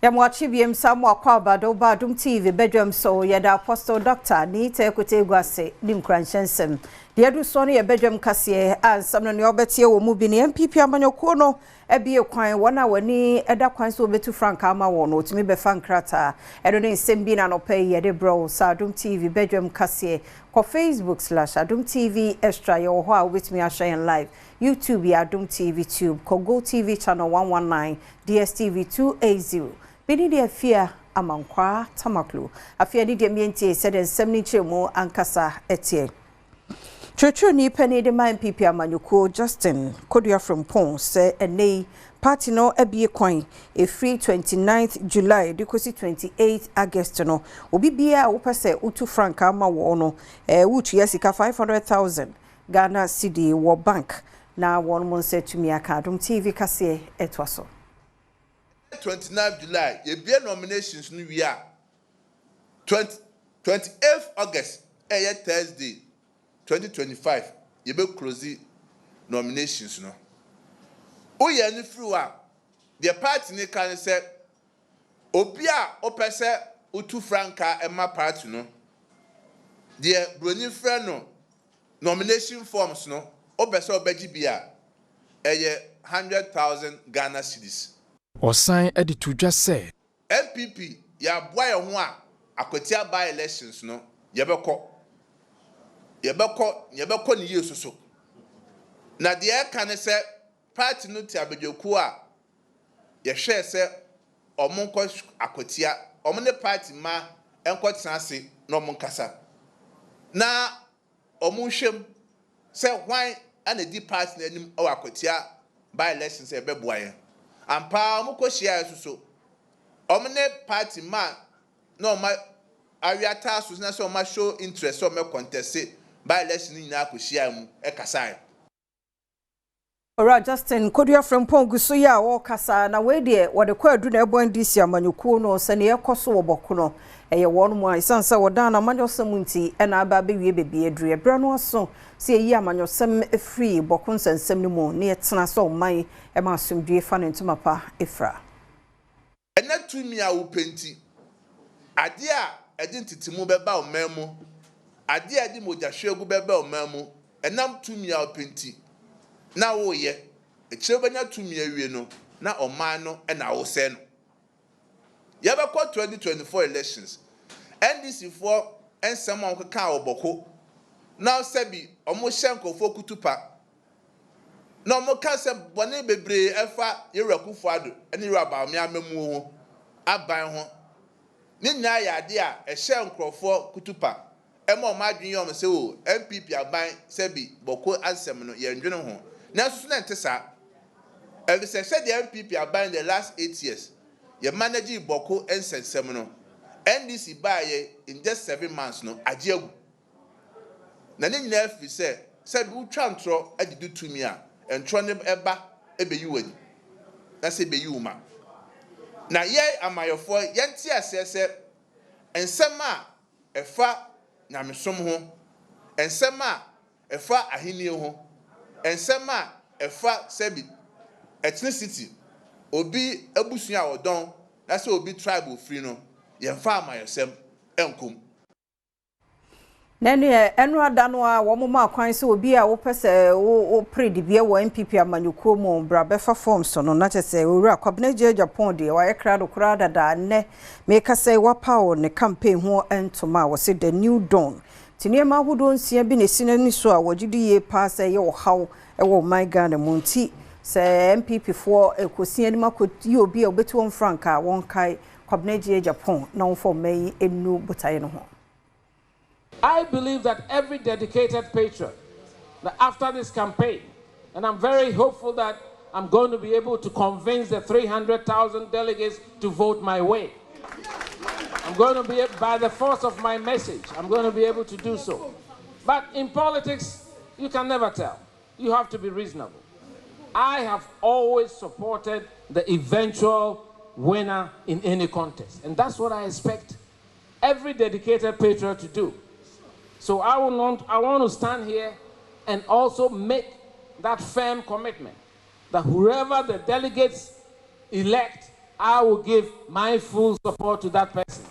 Yɛmoakye biem sa mo akɔ abado ba Adom TV badwam so. Yɛda Apostle Dr. Nii Tei Egu ase ne nkuranhyɛ nsɛm. Deɛ adu soɔ no yɛ badwam kaseɛ a nsɛm no nea wɔbɛtie wɔ mu bi ne NPP amanyɔkuo no abie kwan, wɔn a wɔani ɛda kwan sɛ wɔbɛtu frankaa ama wɔn no wɔtumi bɛfa nkrataa. Ɛno ne nsɛm bi na anɔpa yi yɛde brɛ wo sa Adom TV badwam kaseɛ. Kɔ Facebook/AdomTV Extra, yɛwɔ hɔ a wobɛtumi ahwɛ yɛn live. YouTube yɛ Adom TV Tube. Kɔ Go TV channel 119, DSTV 280. Bini deɛ Afia Amankwaa Tamaklo. Afei ne deɛ mmiɛntie sɛdeɛ nsɛm no nkyerɛmu ankasa ɛteɛ. Twerɛtwerɛni panin de ma NPP amanyɔkuo, Justin Kodua Frimpong, sɛ ɛnɛ yi party no abie kwan ɛfiri 29th July de kɔsi 28th August no, obi biara a wopɛ sɛ wotu frankaa ma wɔn no, wotua sika 500,000 Ghana cedi wɔ bank na wɔn mo nsa tumi aka. Adom TV kaseɛ ɛtoa so. 29 July yɛbie nominations no wie a, 20 28 August, ɛyɛ Thursday 2025, yɛbɛ close nominations no. Woyɛ no firi hɔ a, deɛ party ne ka ne sɛ obi a wopɛ sɛ wotu frankaa ɛma party no, deɛ Buroni frɛ no nomination forms no, wopɛ sɛ wobɛgye bi a, ɛyɛ 100,000 Ghana cedis. Ɔsan de to dwa sɛ NPP yɛaboa yɛn ho a, Akwatia by elections no yɛbɛkɔ ne yie soso. Na deɛ ɛka ne sɛ party no te abadwakuo a yɛhwɛɛ sɛ ɔmo nkɔ Akwatia, ɔmo ne party ma nkɔtena ase na ɔmo nkasa na ɔmo nhwɛm sɛ hwan ɛna di party n'anim ɛwɔ Akwatia by elections a ɛbɛboa yɛn ampa. Ɔmo kɔ hyia yɛ soso, ɔmo ne party ma na ɔmo awiata so na sɛ ɔmo show interest sɛ ɔmo contest by election nyinaa kɔ hyia mu ɛkasa. Owura Justin Kodua Frimpong gu so yi a wɔrekasa na wei deɛ wɔde kɔ adu na ɛbɔ NDC amanyɔkuo no sɛ nea ɛkɔ so wɔ Bawku no ɛyɛ wɔn mu a ɛsiane sɛ wɔdan n'amanyɔsɛm nti ɛna aba abɛwie baabi aduru. Ɛberɛ no aso sɛ yɛyi amanyɔsɛm afiri Bawku nsɛnsɛm no mu na yɛtena sɛ ɔman ɛma asomdwie fa ne ntoma pa efira. Ɛnɛ tumi a wopɛ nti, adeɛ a ɛde ntetemu bɛba ɔman mu, adeɛ a ɛde mogyahwɛgu bɛba ɔman mu, ɛnam tumi a wopɛ nti na woyɛ akyire wobɛnya tumi awie no na ɔman no ɛna wosɛe no. Yɛbɛkɔ 2024 elections, NDC foɔ nsɛm a wɔkeka wɔ Bawku na sɛbi ɔmo hyɛ nkurɔfoɔ kutupa na ɔmo ka sɛ bɔne bebree ɛfa Yɛwura Akufo Addo ɛne Yɛwura Bawumia amamuo ho aban ho ne nyinaa yɛ adeɛ a ɛhyɛ nkurɔfoɔ kutupa, ɛma ɔmo adwene yɛ ɔmo sɛ o NPP aban sɛbi Bawku asɛm no yɛndwene ho. Nanso so na nte saa, ɛfisɛ sɛdeɛ NPP aban the last 8 years yɛ manage Bawku nsɛnsɛm no, NDC baayɛ in just 7 months no agye agu. Na ne nyinaa firi sɛ sɛbi wotwa ntorɔ de di tumi a, ntorɔ no ɛba ɛbɛyi w'ani na sɛ ɛbɛyi wo ma. Na yɛn amayɔfoɔ yɛnte aseɛ sɛ nsɛm a ɛfa nyamesom ho, nsɛm a ɛfa ahenni ho, nsɛm a ɛfa sɛbi ethnicity, obi abusua a ɔdɔn na sɛ obi tribe ofiri no, yɛmfa amayɔsɛm ɛnkom. Na ɛneɛ ɛno ada no a wɔn ma kwan sɛ obi a wopɛ sɛ wopere dibea wɔ NPP amanyɔkuo mu bra bɛfa form so no, na kyerɛ sɛ Owura Kwabena Agyepong deɛ wayɛ krado koraa dada. Nnɛ meka sɛ wapaw ne campaign ho ntoma a wɔsɛ The New Dawn, nti nneɛma ahodoɔ nsia bi na esi n'ani so a wɔgye di yie paa sɛ ɛyɛ ɔhaw ɛwɔ ɔman Ghana mu, nti sɛ NPP foɔ ekosi anim akɔyi obi a obɛtu wɔn frankaa, wɔn kae Kwabena Agyepong na wɔn fɔ ɔman yi enu botaeɛ no ho. I believe that every dedicated patriot, that after this campaign, and I'm very hopeful that I'm going to be able to convince the 300,000 delegates to vote my way. I'm going to be, by the force of my message, I'm going to be able to do so. But in politics, you can never tell. You have to be reasonable. I have always supported the eventual winner in any contest. And that's what I expect every dedicated patriot to do. So I want to stand here and also make that firm commitment that whoever the delegates elect I will give my full support to that person.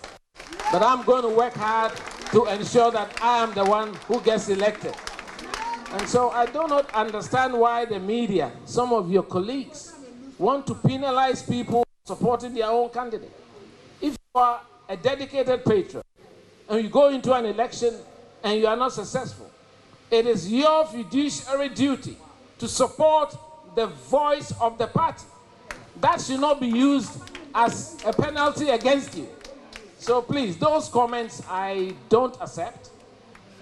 But I'm going to work hard to ensure that I am the one who gets elected. And so I do not understand why the media, some of your colleagues, want to penalize people supporting their own candidate. If you are a dedicated patriot and you go into an election and you are not successful, it is your fiduciary duty to support the voice of the party. That should not be used as a penalty against you. So please, those comments I don't accept.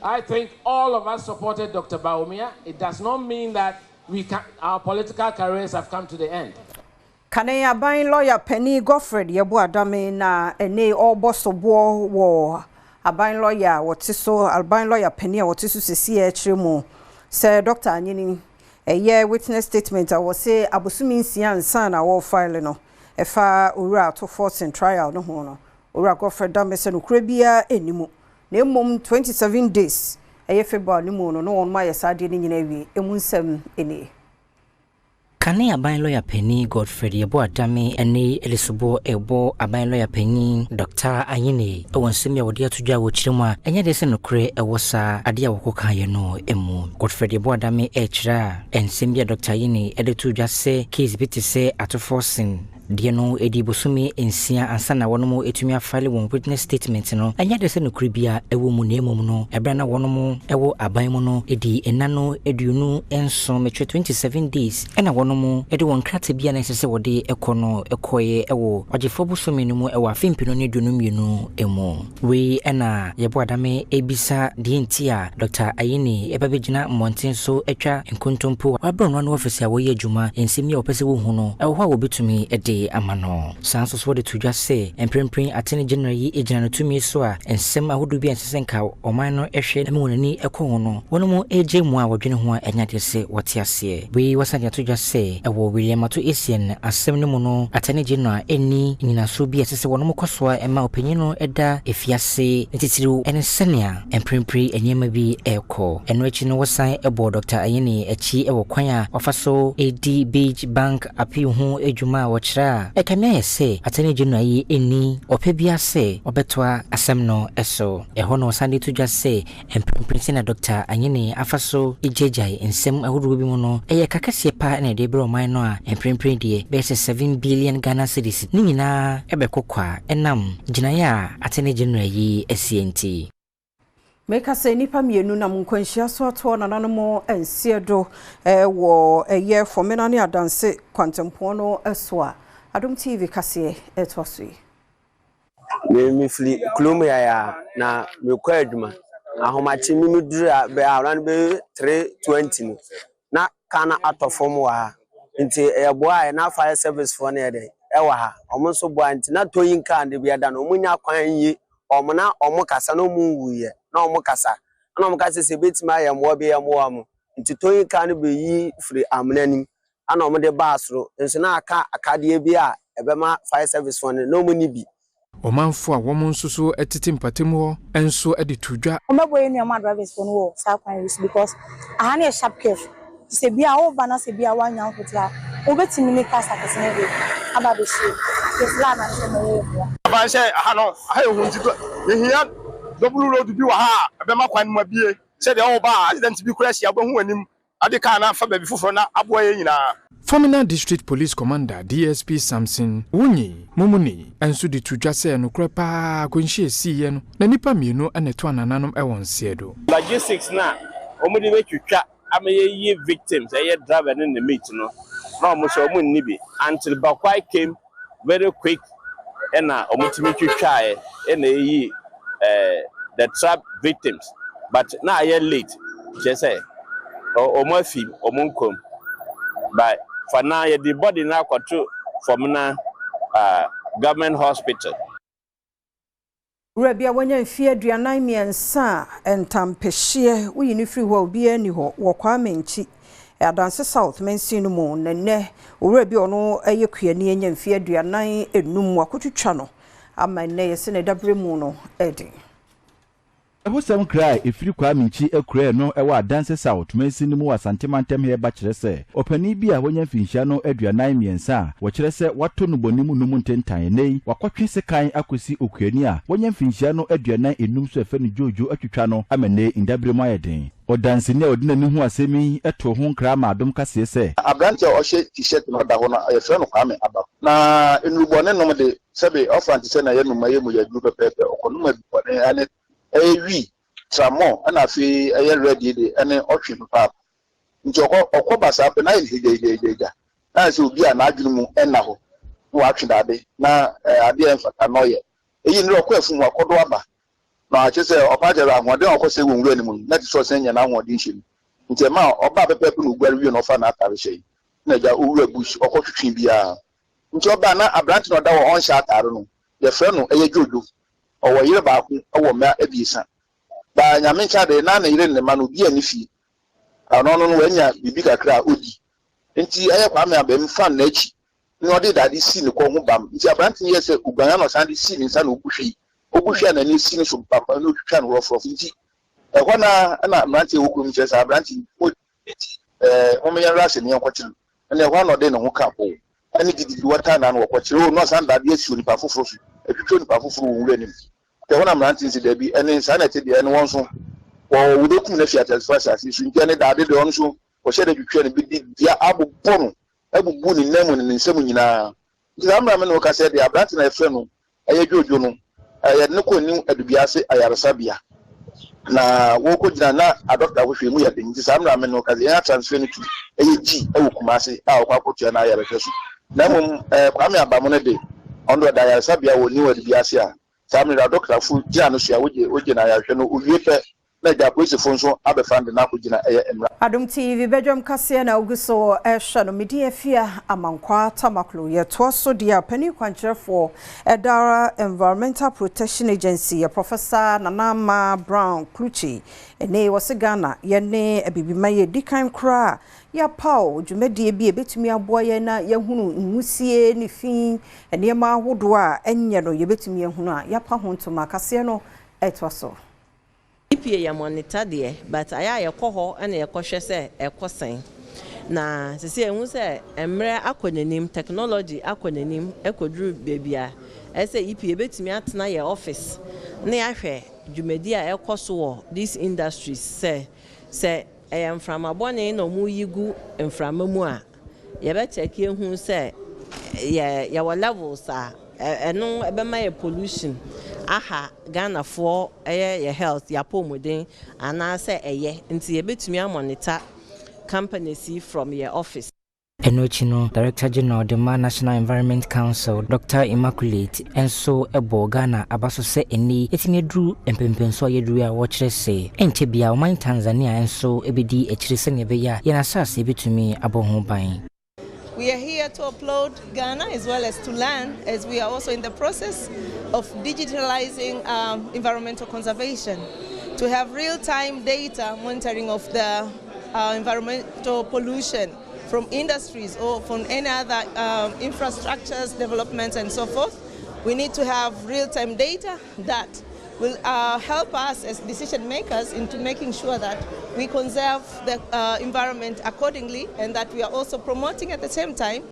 I think all of us supported Dr. Bawumia. It does not mean that our political careers have come to the end. Kane aban lawyer panin Godfred Yeboah Dame na ɛne ɔrebɔ soboɔ wɔ aban lawyer a wɔte so, aban lawyer panin a wɔte so sisi akyerɛ mu sɛ Dr. Anyini ɛyɛ witness statement a wɔse abosome 6 nsa na wɔrefile no ɛfa Owura Ato Forson trial no ho no. Owura Godfred Dame sɛ nokora biara ɛnni mu, na mmom 27 days, ɛyɛ February no mu no, na wɔn ayɛ saa adeɛ no nyinaa awie. Emu nsɛm nie. Kane aban lɔya panin Godfred Yeboah Dame ne ɛde ɛbɔ aban lɔya panin Dr. Ayine ɛwɔ nsɛm a wɔde ato dwa a wɔkyerɛ mu a ɛnyɛ de sɛ nokorɛ ɛwɔ saa adeɛ a wɔkɔkaeɛ no mu. Godfred Yeboah Dame ɛrekyerɛ a nsɛm bi a Dr. Ayine ɛde to dwa sɛ case bi te sɛ Ato Forson deɛ no ɛdi bosome 6 ansa na wɔnom ɛtumi afile wɔn witness statement no, ɛnyɛ de sɛ nokorɛ bia ɛwɔ mu, na mmom no ɛberɛ na wɔnom ɛwɔ aban mu no, ɛdi ɛna no 27, metwerɛ 27 days, ɛna wɔnom ɛde wɔn krataa bi a na ɛsɛ sɛ wɔde ɛkɔ no ɛkɔeɛ ɛwɔ ɔgyefoɔ bosome no mu ɛwɔ afe 2022 mu. Wei ɛna Yeboah Dame ɛbisa deɛ nti a Dr. Ayine ɛba bɛgyina mmɔnten so atwa nkontompo wabrɛ no ano ɔfisi a wɔyɛ adwuma. Nsɛm yi a wɔpɛ sɛ wɔhu no ɛwɔ hɔ a wɔbɛtumi ɛde ama no. Saa nso so wɔde to dwa sɛ mprempren Attorney General yi gyina no tumi so a nsɛm ahodoɔ bi a ɛsɛ sɛ nka ɔman no hwɛ na ma wɔn ani kɔ ho no, wɔn mu ɛgye mu a wɔdwene ho a ɛnyɛ adeɛ sɛ wɔte aseɛ. Wei wɔsan de ato dwa sɛ ɛwɔ William Ato Essien asɛm no mu no, Attorney General ɛnni nyinasoɔ bi a ɛsɛ sɛ wɔn kɔ so a ɛma ɔpanyin no ɛda efiase, ne titiriw ɛne sɛnea mprempren nneɛma bi ɛrekɔ. Ɛno akyi no, wɔsan ɛbɔ Dr. Ayine akyi ɛwɔ kwan a wɔfa so ɛdi Beige Bank appeal ho adwuma a wɔkyerɛ a ɛkame ayɛ sɛ Attorney General yi ɛnni ɔpɛ bia sɛ ɔbɛtoa asɛm no ɛso. Ɛhɔ no ɔsan de to dwa sɛ mprempren sɛ na Dr. Ayine afa so gyagyae nsɛm ahodoɔ bi mu no, ɛyɛ kakɛseɛ paa na ɛde brɛ ɔman no a mprempren deɛ bɛyɛ sɛ 7 billion Ghana cedis ne nyinaa ɛbɛkɔ kwa ɛnam gyinaeɛ a Attorney General yi asie nti. Meka sɛ nnipa mmienu nam nkwanhyia so atoɔ nananom nseɛ do wɔ ɛyɛ Fomena ne Adanse kwantempɔn no so a Adom TV kaseɛ ɛtoa so yi. Mefiri kurom yaya na mekɔ adwuma. Ahomakye mi meduru a bɛ around bɛyɛ 3:20 no na kaa no atɔ fam wɔ ha, nti yɛboa a na fire service foɔ no yɛ dɛ ɛwɔ ha, ɔmo nso boa, nti na towing car de bi ada no, ɔmo nya kwan yi ɔmo na ɔmo kasa na ɔmo nwuyɛ na ɔmo kasa na ɔmo kasa sɛ ebetumi ayɛ mmoa bi yɛ mmoa mo, nti towing car no bɛyi firi amena nim ana ɔmo de baa soro nso na aka akadeɛ bi a ɛbɛma fire service foɔ no na ɔmo ni bi. Ɔmanfo a wɔn nso so tete mpatamu hɔ nso de to dwa. Wɔbɛbɔ yɛn nuanom drivers foɔ no wɔ saa kwan yi so because aha no yɛ sharp curve. Sɛ bia woba na sɛ bia woanya nkote a, wobɛtumi ne cars akɛse no de aba abɛhyia nti flag na sɛ mɛyɛ mmoa. Aban sɛ aha no aha yɛ hu, nti yɛhia double road bi wɔ ha a ɛbɛma kwan no mu abie sɛdeɛ ɔwɔ ba a accident bi kora ahyia, wobɛhu anim ade kaa na afa baabi foforɔ na aboa yɛn nyinaa. Fomena District Police Commander DSP Samson Wunyi Mumuni nso de to dwa sɛ nokorɛ paa akwanhyia esiiɛ no na nnipa mmienu na ɛto anananom wɔ nseɛ do. Logistics na wɔn de bɛtwitwa ama yɛyi victims, ɛyɛ driver ne ne mate no, na wɔn nso wɔn nni bi until Bakwai came very quick, ɛna wɔn tumi twitwaeɛ ɛna eyi the trap victims, but na ayɛ late, kyerɛ sɛ wɔn afi wɔn nkɔm, but for now yɛde body no akɔto fam na government hospital. Wura bi a wanya mfeɛ 43 a ntampehyeɛ woyi no firi hɔ a obiara ni hɔ wɔ Kwame Nkyi, Adanse South mansin no mu. Nɛnɛ owura bi a ɔno yɛ kuani anya mfeɛ 45 wakɔtwitwa no ama nnɛ yɛsɛ ne daberɛ mu no ɛden. Ɛhosɛm kra a ɛfiri Kwame Nkyi akuraa no wɔ Adanse South mansin no mu wɔ Asante mantam ha ba kyerɛ sɛ ɔpanin bi a wanya mfinhyia no 43 a wɔkyerɛ sɛ watɔ nnubɔne mu nom ntentan ɛnnɛ yi wakɔtwe sekan akɔsi okuani a wanya mfinhyia no 45 so a yɛfrɛ no Jojo atwitwa no ama nnɛ yi ndabere mu ayɛ den. Ɔdanseni a ɔde n'ani huu asɛm yi too ho nkra maa Adom kaseɛ sɛ. Aberanteɛ a ɔhyɛ T-shirt na ɔda hɔ no, yɛfrɛ no Kwame Abako. Na nnurubɔne nom de, sɛbe ɔfa nte sɛ na yɛnom ɛyɛ mogya duro pɛpɛɛpɛ, ɔkɔnom adubɔne ɛne ɛyɛ wii, tramɔɔ ɛna afei ɛyɛ red yi de ɛne ɔtwe papaapa. Nti ɔkɔ ɔkɔ ba saa pɛ na ayɛ no hagyahagyahagya na ayɛ sɛ obi a n'adwene mu nna hɔ na watwe dade na adeɛ a ɛmfata na ɔyɛ. Eyi nnɛ ɔkɔ afum wakɔdɔ aba Na kyerɛ sɛ, ɔpaa kyerɛ sɛ ahoɔden a ɔkɔsɛe wɔ nwura no mu no, na ɛte sɛ ɔsan nya n'ahoɔden hyɛ mu. Enti ɛmaa ɔbaa pɛpɛɛpɛ na oguare wiei na ɔfaa n'atare hyɛe. Ɛnna agya owura Bush ɔkɔtwetwee biara. Enti ɔbaa na aberante no a ɔda hɔ a ɔnhyɛ atare no, yɛfrɛ no ɛyɛ Jojo. Ɔwɔ yere baako wɔ mma abiɛsa. Baa Nyame nkyɛn ade, na ne yere ne ne mma no, obiara nni fie. Ɔno no, wanya biribi kakra a odi. Enti ɛyɛ Kwame Abam fam n'akyi na ɔde dade sii ne kɔn ho bam. Enti aberante no yɛɛ sɛ oguan na ɔsan de sii ne nsa na obu hwee. Obu hwee a n'ani asi no so bam na otwitwaa no rɔfrɔf. Enti ɛhɔ no ara na mmerante a ɛwɔ kurom no kyerɛ sɛ aberante yi odi. Enti momma yɛnwura ase na yɛnkɔkyere no. Ɛnna ɛhɔ ara na ɔde ne ho kaa pɔw ne gidigidi wɔtaa n'ano wɔkɔkyeree o na ɔsan dade asi onipa foforo so atwitwa onipa foforo wɔ nwura no mu. Enti ɛhɔ na mmerante no se dabi, ɛne saa na ɛte deɛ, ɛne wɔn nso wɔ wobekum no afi ateasefo asase so. Enti ɛne dade deɛ ɔno nso wɔhyɛ da twitwa no bi de dua abobɔ no abubu ne nan mu ne ne nsam nyinaa. Nti saa mmerɛ a me ne wo kasa yi deɛ, aberante no a yɛfrɛ no ɛyɛ Dwodwo no, yɛde no kɔɔ New Adubiase ayaresabea. Na wɔrekɔgyina na adɔktafo hwɛ, emu yɛ den. Nti saa mmerɛ a me ne wo kasa yi, yɛn atransfer no to ɛyɛ G wɔ Kumase a ɔkɔ akɔtua n'ayarehwɛ so. Na mmom Kwame Abamono de, ɔno deɛ ɔda ayaresabea wɔ New Adubiase a saa mmerɛ yi adɔktafo gyina no so a wogye wogye no ayarehwɛ no, owie pɛ na agya apolisifo nso abɛfa no de no akɔgyina ɛyɛ mmara. Adom TV badwam kaseɛ na wogu so rehwɛ no. Medi Afia Amankwaa Tamaklo. Yɛtoa so deɛ a panin kwankyerɛfoɔ ɛda Environmental Protection Agency yɛ Professor Nana Ama Brown Klutse. Ɛnnɛ yi wɔse Ghana yɛne Abibiman yɛdi kan koraa a yɛapaw dwumadie bi a ɛbɛtumi aboa yɛn na yɛahunu nwusie ne fi nneɛma ahodoɔ a ɛnyɛ no yɛbɛtumi ahunu a yɛapa ho ntoma. Kaseɛ no ɛtoa so. EPA yɛ monitor deɛ but ayɛ a yɛkɔ hɔ na yɛkɔhwɛ sɛ ɛkɔ sɛn. Na sesei yɛhu sɛ mmerɛ akɔ n'anim, technology akɔ n'anim kɔduru baabi a ɛsɛ sɛ EPA bɛtumi atena yɛn office na yɛahwɛ dwumadi a ɛkɔ so wɔ these industries sɛ sɛ ɛyɛ mframa bɔne na wɔyi gu mframa mu a, Yɛbɛ check ahu sɛ yɛ yɛwɔ levels a ɛno ɛbɛma yɛ pollution aha Ghanafoɔ ɛyɛ yɛ health yɛ apɔmuden anaa sɛ ɛyɛ nti yɛbɛtumi a monitor companies yi from yɛ office. Ɛno akyi no, Director General de ma National Environment Council, Dɔkta Immaculate nso bɔɔ Ghana aba so sɛ ɛnnɛ yi yɛatumi aduru mpɛnpɛnsoɔ a yɛaduru yi a wɔkyerɛ sɛ ɛnkyɛ biara ɔman Tanzania nso bɛdi akyire sɛdeɛ ɛbɛyɛ a yɛn asase bɛtumi abɔ ho ban. We are here to applaud Ghana as well as to learn as we are also in the process of digitalizing um, environmental conservation to have real-time data monitoring of the uh, environmental pollution from industries or from any other um, infrastructures, developments and so forth. We need to have real-time data that will uh, help us as decision makers into making sure that we conserve the uh, environment accordingly and that we are also promoting at the same time.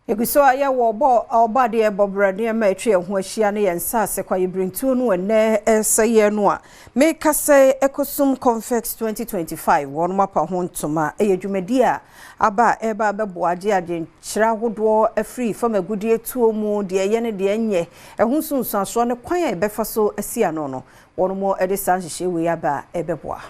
Egu so a yɛwɔ ɔbɔ ɔbɔadeɛ bɔberɛ nneɛma a atwa yɛn ho ahyia ne yɛn nsaase kwaebirentuo no ɛnnɛ ɛresɛeɛ no a meka sɛ Ɛkosum Confex 2025 wɔnom apa ho ntoma. Ɛyɛ dwumadie a aba a ɛreba abɛboa agye adwenkyerɛ ahodoɔ afiri fam agudeɛ tuo mu, deɛ ɛyɛ ne deɛ ɛnyɛ, ɛho nsunsuansoɔ ne kwan a yɛbɛfa so asi ano no. Wɔnom de saa nhyehyɛe wei aba a ɛrebɛboa.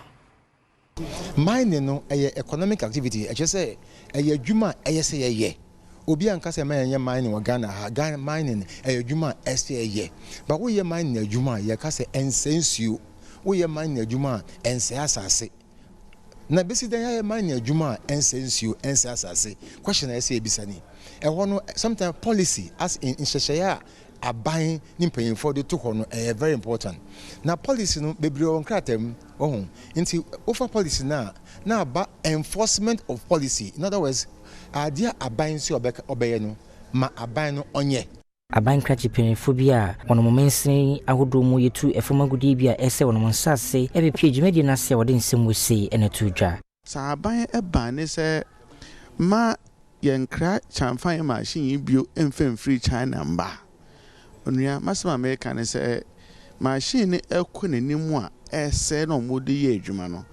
Mining no ɛyɛ economic activity, ɛkyerɛ sɛ ɛyɛ adwuma a ɛyɛ sɛ yɛyɛ. Obi anka sɛ mma yɛnyɛ mining wɔ Ghana ha, Ghana mining ɛyɛ adwuma a ɛsɛ sɛ yɛyɛ. But woyɛ mining adwuma a yɛka sɛ ɛnsɛe nsuo, woyɛ mining adwuma a ɛnsɛe asase. Na bɛsi dɛn ayɛ mining adwuma a ɛnsɛe nsuo, ɛnsɛe asase? Question a ɛsɛ sɛ yɛbisa ni. Ɛhɔ no sometimes policy as in nhyehyɛeɛ a aban ne mpanyinfoɔ de to hɔ no ɛyɛ very important. Na policy no bebree wɔ nkrataa mu, wahu. Nti wofa policy no a na aba enforcement of policy. In other words, adeɛ a aban nso ɔbɛyɛ no ma aban no ɔnyɛ. Aban krakye mpanyinfoɔ bi a wɔnom mansini ahodoɔ mu yɛtu ɛfam agudeɛ bi a ɛsɛ wɔnom nsaase ɛbɛpue dwumadie no ase a wɔde nsɛm wɔ sei na ɛtoo dwa. Sɛ aban ba ne sɛ ma yɛnkra kyamfae machine yi bio mfa mfiri China mma a, onua, m'asɛm a mereka ne sɛ machine no rekɔ n'anim a ɛresɛe na wɔde yɛ adwuma no,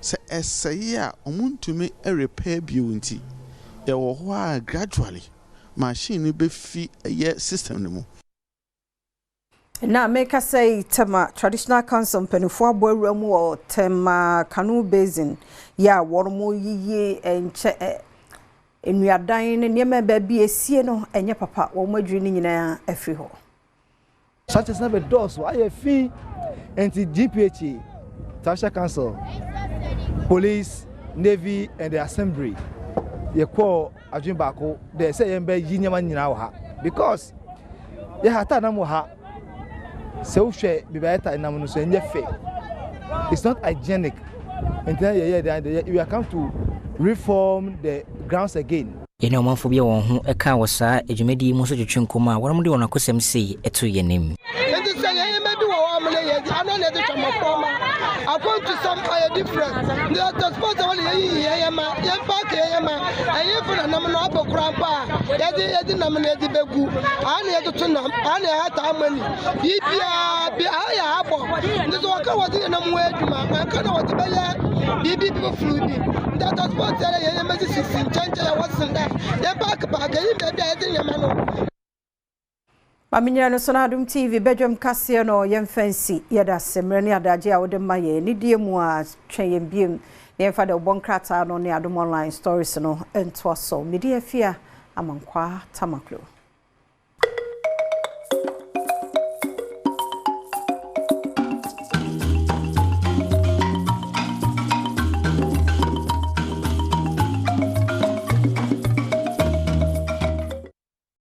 sɛ ɛsɛe a wɔntumi repair bio nti, yɛwɔ hɔ a gradually machine no bɛfi yɛ system no mu. Na mekasa yi, Tema Traditional Council mpanimfoɔ abɔ awura mu wɔ Tema Canoe Basin yi a wɔreyiyi nkyɛ nnuadan ne nneɛma baabi esie no ɛnyɛ papa, wɔn adwiri no nyinaa afiri hɔ. Structures na bɛdɔɔso ayɛ fi nti GPHA, Traditional Council, Police, Navy and the Assembly yɛkɔɔ adwene baako dɛ sɛ yɛn bɛ yi nneɛma nyinaa wɔ ha because yɛ hata nam wɔ ha. Sɛ wohwɛ baabi a yɛta nam no so, ɛnyɛ fɛ, it's not hygienic, nti na yɛyɛ de we are come to reform the grounds again. Yɛne ɔmanfoɔ bi a wɔn ho kaa wɔ saa dwumadie yi mu nso twetwe nkɔmmɔ a wɔnom de wɔn akosɛm sei to yɛn anim. Nti sɛ yɛn mma bi wɔ hɔ a wɔn yɛ ano na yɛde twa mmɔfra ma akwantusɛm ayɛ different nti ɛtɔ sport sɛ wɔde yɛyiyi yɛn yɛn ma yɛn paaki yɛn yɛn ma ɛyefo na nam no abɔ kora mpo a yɛde yɛde nam no yɛde bɛgu aha na yɛde to nam aha na yɛhata amani biribiara bi aha yɛ habɔ nti sɛ wɔka wɔde yɛn nam ho adwuma anka na wɔde bɛyɛ biribi bi foforo bi nti ɛtɔ sport sɛ yɛn yɛn bɛsisi nkyɛnkyɛn yɛ wɔsen dɛ yɛn paaki paaki ɛyi baabi a yɛde nneɛma no. Mamenyerɛ no so na Adom TV badwam kaseɛ no yɛmfa nsi. Yɛda ase mmerɛ ne adagye a wode ma yɛn nidie mu a twɛn yɛn biem na yɛmfa de wobɔ nkrataa no ne Adom Online stories no ntoa so. Mede Afia Amankwaa Tamaklo.